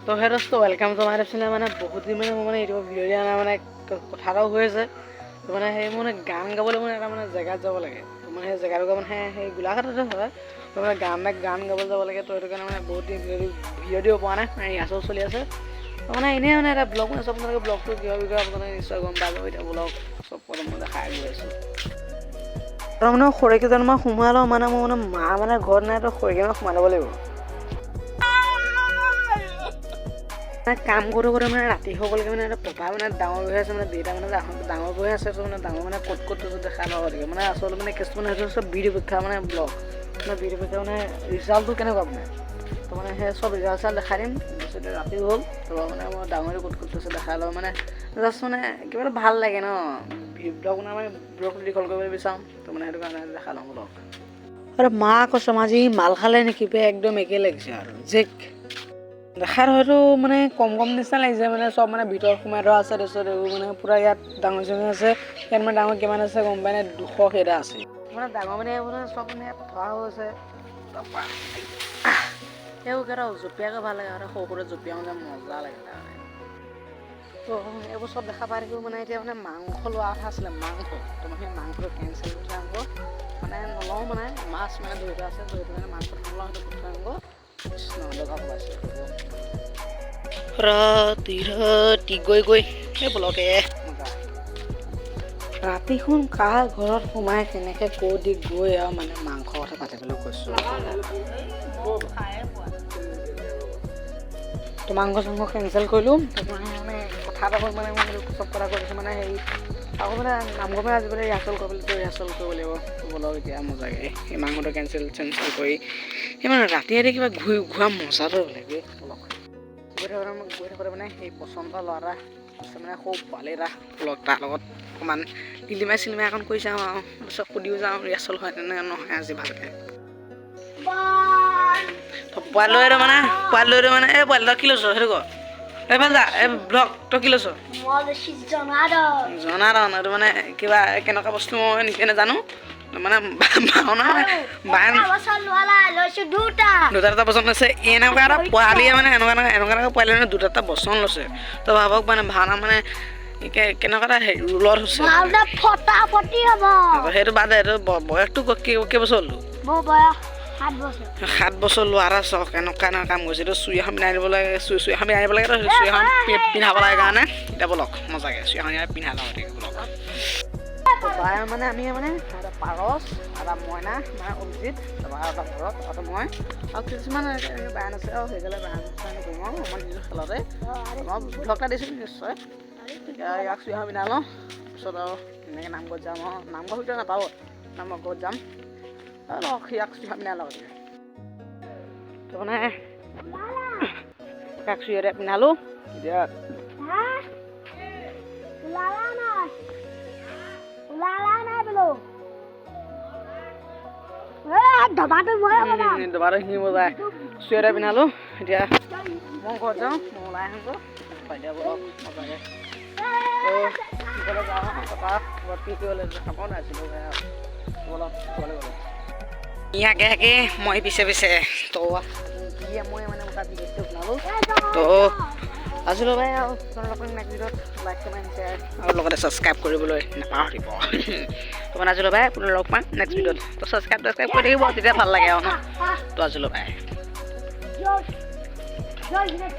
তো সেই দোস্ত, welcome to my channel. মানে বহুত দিন মানে মই মানে ইউটিউবত ভিডিঅ' দিয়া নাই, মানে কথা এটাও হৈ আছে। তো মানে সেই মানে গান গাবলৈ মানে এটা মানে জেগাত যাব লাগে। তো মানে সেই জেগাটুকুৰা মানে সেই গোলাঘাটতে হয়। তো মানে গান গাবলৈ যাব লাগে। তো সেইটো কাৰণে মানে বহুত দিন ভিডিঅ' দিব পৰা নাই, মানে ৰিহাৰ্চেল চলি আছে। তো মানে এনেই মানে এটা ব্লগ বনাইছোঁ। আপোনালোকে ব্লগটো কিহৰ বিষয়ে আপোনালোকে নিশ্চয় গম পাব। এতিয়া ব্লগ চব প্ৰথমতে দেখাই গৈ আছোঁ। আৰু মানে খৰি কেইজনমান সোমাই লওঁ। মানে মোৰ মানে মা মানে ঘৰত নাই, তো খৰি কেইটামান সোমাই ল'ব লাগিব। মানে কাম কৰোঁ কৰোঁ মানে ৰাতি হৈ গ'লগৈ। মানে এটা পপা মানে ডাঙৰ হৈ আছে, মানে দেউতা মানে ডাঙৰ হৈ আছে। তো মানে ডাঙৰ মানে ক'ত ক'ত থৈছোঁ দেখা পাব লাগে। মানে আচলতে মানে কেছটো মানে সেইটো চব বিহু পৰীক্ষা মানে ব্লগ, মানে বিহু পৰীক্ষা মানে ৰিজাল্টটো কেনেকুৱা, মানে তো মানে সেই চব ৰিজাল্ট চিজাল্ট দেখাই দিম। তাৰপিছতে ৰাতি হ'ল। তাৰপৰা মানে মই ডাঙৰ ক'ত ক'ত থৈছোঁ দেখাই লওঁ। মানে জাষ্ট মানে কিবা এটা ভাল লাগে ন, ব্লগ বনাই মানে ব্লগটো দীঘল কৰিবলৈ বিচাৰোঁ। তো মানে সেইটো কাৰণে দেখাই লওঁ ব্লগ। আৰু মা কচম, আজি মাল খালে নেকি বে, একদম একেই লাগিছে। আৰু জেক দেখাত হয়তো মানে কম কম নিচিনা লাগিছে। মানে চব মানে ভিতৰত সোমাই থোৱা আছে। তাৰপিছত এইবোৰ মানে পূৰা ইয়াত ডাঙৰ চাঙৰ আছে। ইয়াত মানে ডাঙৰ কিমান আছে গম পাই নাই, 200 কেইটা আছে। মানে ডাঙৰ মানে এইবোৰ মানে চব মানে ইয়াত থোৱা হৈছে। তাৰপৰা সেইবোৰ কেইটা জঁপিয়াকৈ ভাল লাগে আৰু সৰু সৰু জঁপিয়াও যে মজা লাগে তাৰমানে। তো এইবোৰ চব দেখা পাই থাকিব। মানে এতিয়া মানে মাংস লোৱা কথা আছিলে, মাংস। তো মানে সেই মাংসটো কেঞ্চেল কৰি থৈ আহোঁ, মানে নলওঁ। মানে মাছ মানে ধৰি থোৱা আছে, ধৰি থোৱা মানে মাংসটো নলওঁ, সেইটো কৰি থৈ আহোঁ। কৃষ্ণ লগা পাইছে। ৰাতি ৰাতি গৈ গৈ এই ব্লগে মজা। ৰাতিখন কাৰ ঘৰত সোমাই কেনেকৈ কৈ দি গৈ আৰু মানে মাংস কথা পাতিবলৈ কৈছোঁ। তো মাংস চাংস কেঞ্চেল কৰিলোঁ। তাৰপৰা মানে কথা এটা হ'ল, মানে মই চব কথা কৈ দিছোঁ। মানে হেৰি আকৌ মানে নামঘৰ মানে আজি বোলে ৰিহাৰ্চেল কৰিব লাগিব, ৰিহাৰ্চেল কৰিব লাগিব। ব'লক এতিয়া মজাকৈ সেই মাংসটো কেঞ্চেল চেঞ্চেল কৰি সেই মানে ৰাতি ৰাতি কিবা ঘূৰি ঘূৰা মজাটো বেলেগ বে। ব'লক, গৈ থাকোঁতে মানে সেই পচন্দ ল'ৰা এটা আছে, মানে সৰু পোৱালি এটা। ব'লক, তাৰ লগত অকণমান লিলিমাই চিলিমাই অকণ কৰি যাওঁ আৰু তাৰপিছত সুধিও যাওঁ ৰিহাৰ্চেল হয় নে নহয় আজি ভালকৈ। তো পোৱালি মানে এই পোৱালি, তই কি লৈছ সেইটো ক। এইফালে যা, এই ব্লগ, তই কি লৈছ? মই লৈছোঁ জনাদন। জনাদন। এইটো মানে কিবা কেনেকুৱা বস্তু মই নিজে নাজানো। মানে ভাওনা বায়ন। বছৰ লোৱা নাই, লৈছোঁ দুটা। দুটা দুটা বচন লৈছে। এনেকুৱা এটা পোৱালিয়ে মানে এনেকুৱা এনেকুৱা এনেকুৱা পোৱালিয়ে মানে দুটা দুটা বচন লৈছে। তো ভাবক, মানে ভাওনা মানে কেনেকুৱা এটা হেৰি ৰোলত হৈছে। ভাওনা ফটাফটি হ'ব। সেইটো বাদ দে, এইটো বয়সটো কেইবছৰ হ'লতো? মোৰ বয়স 7 বছৰ। 7 বছৰ ল'ৰা এটা চাওক, কেনেকুৱা এনেকুৱা কাম কৰিছে। এইটো চুই এখন পিন্ধাই দিব লাগে, চুই এখন পিন্ধাই দিব লাগে। তো চুই এখন পিন্ধাব লাগে কাৰণে এতিয়া ব'লক, মজাকৈ চুই এখন ইয়াত পিন্ধাই লওঁ। এতিয়া ব'লক। বাই মানে আমি মানে এটা পাৰস, এটা মইনা মানে অভিজিত, তাৰপৰা আৰু এটা ভৰত আৰু মই আৰু কিছুমান এনেকৈ বায়ন আছে। আৰু সেইকাৰণে বায়ন চায়ন কৰিম আৰু মই নিজৰ খেলতে মই ব্লগ এটা দিছোঁ নিশ্চয়। এতিয়া ইয়াক চুই এখন পিন্ধাই লওঁ, তাৰপিছত আৰু এনেকৈ নামঘৰত যাম। আৰু নামঘৰ ভিতৰত নাপাব, নামঘৰ ঘৰত যাম। আৰু ইয়াক চুই এখন পিন্ধাই লওঁ। তো মানে ইয়াক চুই এটা পিন্ধালোঁ এতিয়া। হা, ওলালা নাই? ওলালা নাই বোলো? দবাটো মই বনাম। দবাটো সি বজায়। চুই এটা পিন্ধালোঁ, এতিয়া মই ঘৰত যাওঁ, মই ওলাই আহোঁগৈ। এতিয়া ব'লক মজাকৈ। তো ঘৰলৈ যাওঁ। তাৰপৰা ঘৰত কি কৰিব লাগিব খাব নাছিলোঁ। ব'লক ঘৰলৈ গ'লোঁ। ই আগে আগে, মই পিছে পিছে। তো মই মানে এটা ভিডিঅ'টো বনালোঁ। তো আজিলৈ বাই আৰু আপোনালোকক নেক্সট ভিডিঅ'ত। লাইক, কমেণ্ট, শ্বেয়াৰ আৰু লগতে ছাবস্ক্ৰাইব কৰিবলৈ নাপাহৰিব। তো মানে আজিলৈ বাই, পুনৰ লগ পাম নেক্সট ভিডিঅ'ত। তো ছাবস্ক্ৰাইব তাবস্ক্ৰাইব কৰি থাকিব, তেতিয়া ভাল লাগে আৰু ন। তো আজিলৈ বাই। জয় জয়।